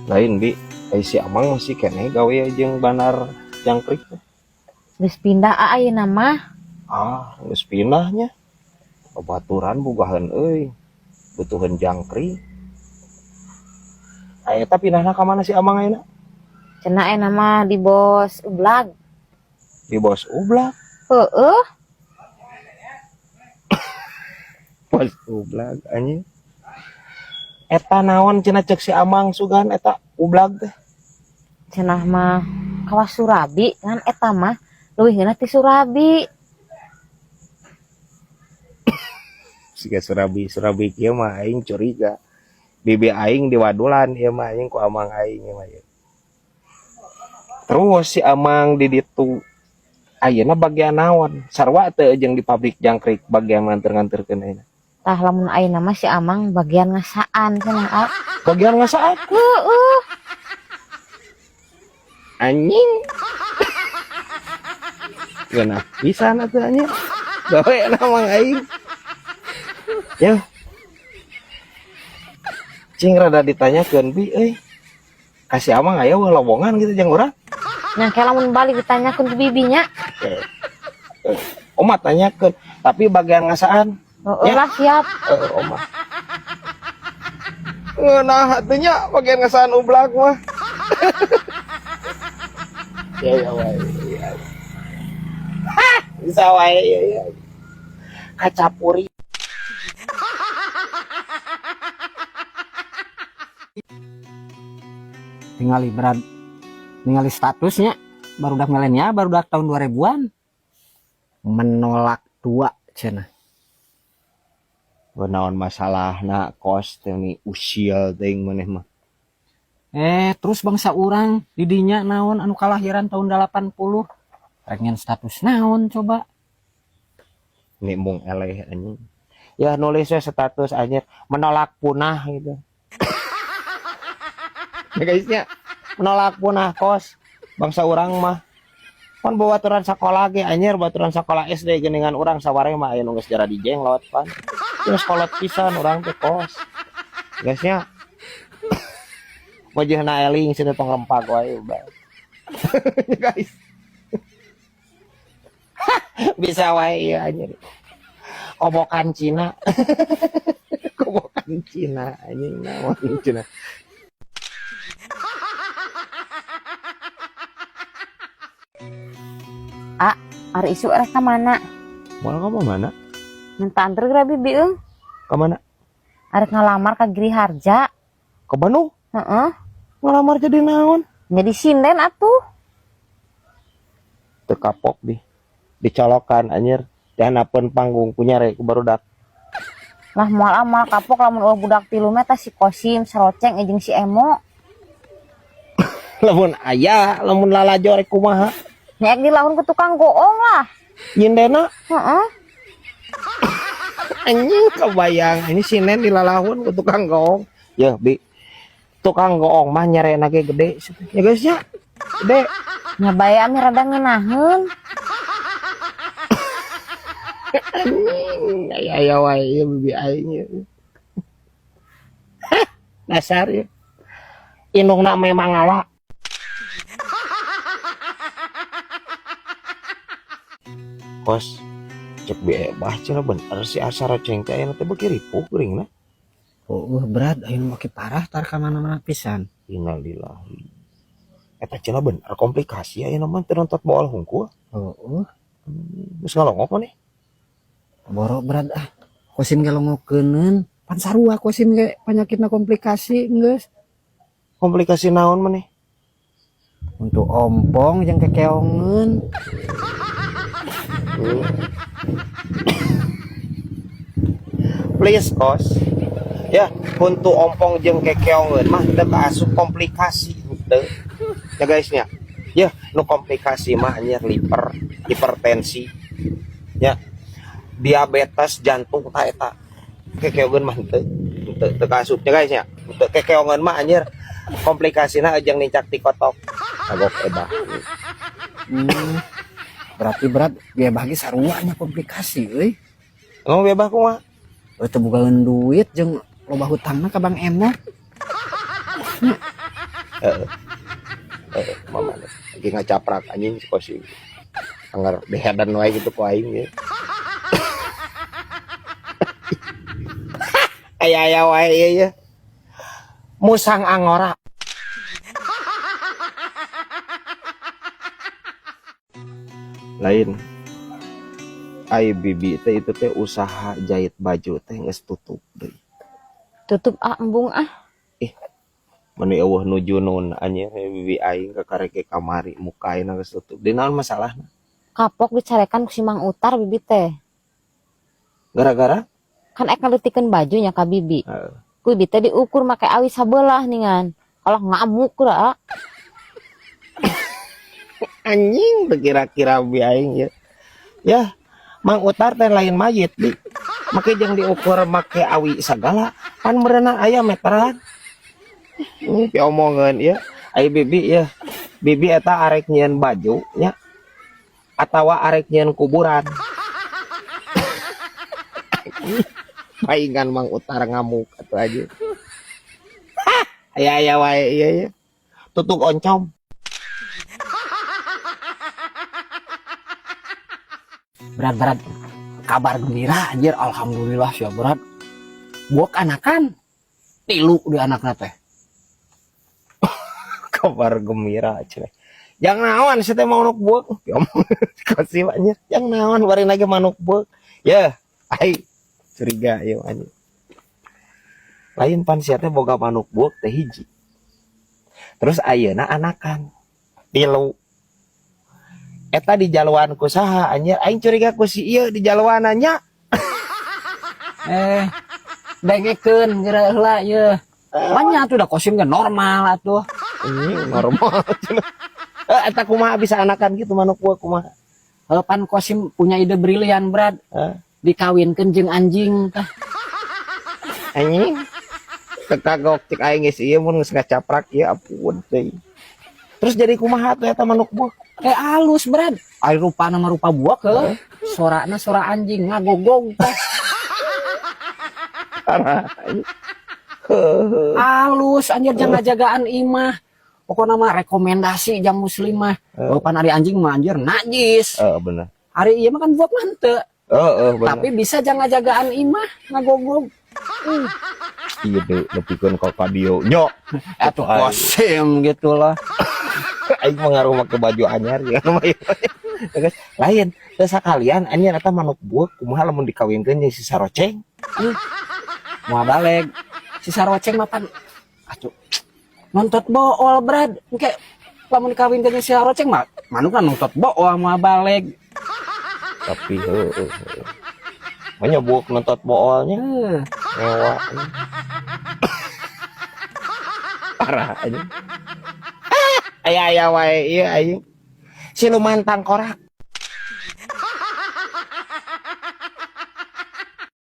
Lain bi, ai si Amang masih keneh gawe jeung bandar jangkrik teh? Geus pindah ah ayeuna mah. Ah, geus pindahnya. Babaturan bogaheun euy. Butuheun jangkrik. Aya eta pindahna ka mana si Amang ayeuna? Cenah ayeuna mah di bos Ublag. Di bos Ublag. Heeh. Bos Ublag anjing. Eta naon cenah cek si Amang sugan eta Ublag teh? Cenah mah kawas Surabi ngan eta mah leuwih ngeunah ti Surabi. Siga Surabi, Surabi kieu mah aing curiga. Bibi aing diwadulan ieu mah aing ku Amang aing ieu mah. Terus si Amang di ditu ayeuna bagian naon? Sarua teu jeung di pabrik jangkrik bagian nganter-nganterkeun ayeuna. Tah lamun ayeuna mah si Amang bagian ngasaan cenah ah. Bagian ngasaan? Heeh. Anjing. Geunah pisan atuh anjing. Gawe Amang aing. Ya. Cing rada ditanyakeun bi euy. Kasih Amang aya weh lowongan gitu jeung urang. Nya ke lamun balik ditanyakeun ku bibinya. Oma tanyakeun, tapi bagian ngasaan. Heeh Ya. lah siap. Heeh, oma. Ngeunah atuh nya bagian ngasaan Ublag mah. Ya ya wae. Ya. Hah, bisa wae ya ya. Kacapuri. Ningali berat, ningali statusnya barudak milenial, barudak tahun 2000-an menolak tua cenah. Naon masalahna kos teh ni usil teuing maneh mah. Terus bangsa urang didinya naon anu kalahiran tahun 80 pengen status naon coba. Ni mung eleh anjing. Ya nulis we status anjir menolak punah gitu. Ya guysnya menolak punah kos bangsa urang mah. Pan bawaturan sakola ge anjir, baturan sakola SD geuningan urang saware mah aya nu geus jara dijenglot pan. Terus kolot pisan urang teh kos. Guysnya wajahna eling cenah tong rempag wae udah. Guys. Bisa wae ieu anjir. Kobokan Cina. Kobokan Cina anjing naon Cina. Ah, ari isu rek ka mana? Moal ka mana? Minta anter geura bibi euy. Ka mana? Arek ngalamar ka Giri Harja. Ka Bandung? Heeh. Ngalamar jadi naon? Jadi sinden atuh. Teu kapok di. Dicolokan anjir. Dihanapeun panggung ku nyare ku barudak. Lah moal amal kapok lamun eueuh budak tilu mah tah si Kosim, Saroceng jeung si Emo. Lamun aya, lamun lalajo rek kumaha? Nya ek dilahun ku tukang goong lah. Nyindena? Heeh. Anjing kebayang ini sinden dilalahun ku tukang goong. Ya bi, tukang goong mah nyarena ge gede. Ya guys ya, gede. Nya bae ame rada ngeunaheun. Anjing, aya aya wae ieu bibi aing ieu. Hah, dasar ieu. Indungna memang ngala. Kos, cek bi ebah cenah bener si Asa Roceng teh ayeuna teh beuki ripuh geuringna. Oh, berat ayeuna beuki parah tar ka mana-mana pisan. Innalillahi. Eta cenah bener komplikasi ayeuna mah teu nontot bool hungkul. Heeh. Geus ngalongok maneh? Boro berat ah. Kosim ge longokeunneun. Pan sarua kosim ge panyakitna komplikasi geus. Komplikasi naon maneh? Untuk ompong jeung kekeongeun. Please kos. Ya, untuk ompong jeung kekeongeun mah teu kaasup komplikasi teu. Ya guys nya. Ya, nu komplikasi mah anjir liver, hipertensi. Ya. Diabetes jantung ta eta. Kekeongeun mah teu, teu kaasup nya guys nya. Teu kekeongeun mah anjir komplikasina jeung nincak ti kotok. Kagok ebah. Berarti berat biaya bagi saruanya komplikasi euy. Emang biaya bah kumaha? Euy teu bogaeun duit jeung loba hutangna ka Bang Emo. Heeh. Heeh, mama lagi ngacaprak anjing si Kosim. Anggar dihedan wae gitu ku aing ya. Aya aya wae ieu ya. Musang angora. Lain ai bibi teh itu teh usaha jahit baju teh geus tutup deui. Tutup ah, embung ah. Ih, meni eueuh nu junun anjir bibi aing kakareke kamari muka aing geus tutup. Di naon masalahna? Kapok dicarekan ku si Mang Utar bibi teh. Gara-gara? Kan ek ngaleutikeun bajunya ka bibi. Heeh. Ku bibi teh diukur make awi sabelah ningan. Kalah ngamuk kura. Anjing teu kira-kira bi aing ya. Ya, Mang Utar teh lain mayit bi. Make jeung diukur make awi sagala, pan meureunan aya meteran. Ini piomongeun ya. Ai bibi ya. Bibi eta arek nyieun baju nya atawa arek nyieun kuburan. Paingan Mang Utar ngamuk atuh aja. Aya aya wae ieu ya. Tutuk oncom. Berat-berat kabar gembira anjir, alhamdulillah sia berat. Buak anakan tilu di anakna teh. Kabar gembira cenah. Yang naon sia teh manuk buak? Kasih anjir. Yang naon bari lagi manuk buak. Ya, ai curiga ieu anjir. Lain pan sia teh boga manuk buak teh hiji. Terus ayeuna anakan tilu. Eta di jaluan ku saha anjir? Aing curiga ku si ieu di jaluan nya. Dengekeun geura heula ieu. Banyak tuh da Kosim ge normal atuh. Ini normal. Eta kumaha bisa anakan gitu manuk buak kumaha? Heuh, pan Kosim punya ide brilian, Brad. Hah? Dikawinkeun jeung anjing tah. Anjing. Kagok cek aing geus ieu mun geus ngacaprak ieu ampun teuing. Terus jadi kumaha tuh eta manuk buak? Alus, Brad. Ai rupana mah rupa buak heuh. Sorana sora anjing ngagogog tah. Parah. Alus anjir jangan ngajagaan imah. Pokokna mah rekomendasi jang muslim mah. Oh, pan ari anjing mah anjir najis. Heeh, bener. Ari ieu mah kan buak mah henteu. Heeh, bener. Tapi bisa jangan ngajagaan imah ngagogog. Iya deh, nepikeun ka kadieu nya. Atuh Kosim gitu lah. Aing mah ngaruh make baju anyar ya. Guys, lain teu sakalian anjir eta manuk buak kumaha lamun dikawinkeun jeung si Saroceng? Moal baleg. Si Saroceng mah pan atuh nontot bool, Brad. Engke lamun dikawinkeun jeung si Saroceng mah manuk kan nontot bool moal baleg. Tapi heueuh. Manya buak nontot boolnya. Heuh. Ngewa. Parah aja. Aya aya wae ieu aing. Siluman tangkorak.